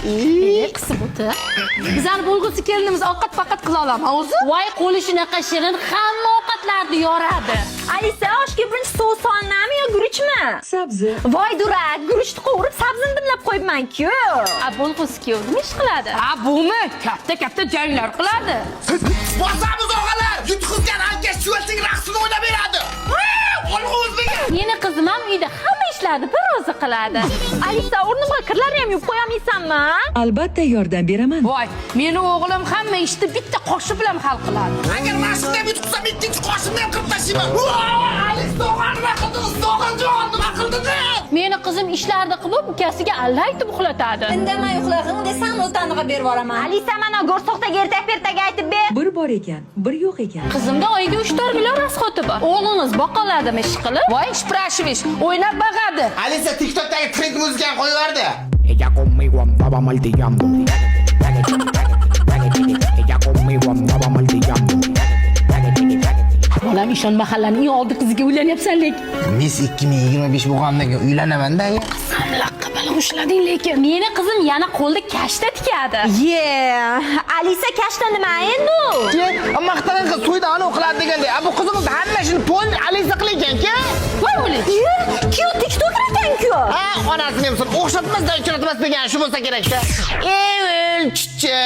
Qisib o'ti. Bizani bo'lg'usi kelinimiz ovqat faqat qila olami o'zi? Voy, qo'li shunaqa shirin, hamma ovqatlarni yoradi. Alisa, oshga birinchi sous solinadimi yo guruchmi? Sabzi. Voy дурак, guruchni qovurib, sabzini dimlab qo'yibman-ku. A bo'lg'usi kuyov nima ish qiladi? Ha, bumi? Katta katta janglar qiladi. Bosamiz, og'alar! Yutqizgan alkash chuvalchang raqsini o'ynab beradi. Olg'a o'zbek! Meni qizim ham uyda hamma ishlarni bir o'zi qiladi. Alisa, o'rnimga kirlarni ham yuvib qo'yolmaysanmi? Albatta yordam beraman. Voy, meni o'g'lim hamma ishni bitta qoshiq bilan hal qiladi. Agar mana shunday yutqizsam, ikkinchi qoshimni ham qirib tashlayman. Alisa og'a, nima qildingiz? Tog'ajon, nima qildingiz? Meni qizim ishlarni qilib, ukasiga alla aytib uxlatadi. Indamay uxlag'in desam, o'taniga berib yuboraman. Alisa, mana go'rsoqdagi ertak pertak aytib ber. Bir bor ekan, bir yo'q ekan. Qizimda oyiga 3-4 million расход i bor. O'g'lingiz boqoladimi ish qilib? Voy, спрашиваешь, o'ynab bag'adi. Alisa TikTokdagi trend muzikani qo'yib yubordi. Ella conmigo andaba martillando. Ella conmigo andaba martillando. Bolam, ishon, mahallaning eng oldi qiziga uylanyapsan lekin. Miss 2025 bo'lgandan keyin uylanaman-da. Samlaqqa balo ushlading lekin. Meni qizim yana qo'lda kashta tikadi. Ye, Alisa, kashta nima endi u? Keyin maqtagan qiz to'yda anavi qiladi deganday. A bu qizimiz hamma ishini pol Alisa qilayotgan-ku. Voy o'li. Ye, kuyov tiktoker ekan-ku. Ha, onasini ham o'xshatmasdan uchratmas degan shu bo'lsa kerakda. Evil chichi.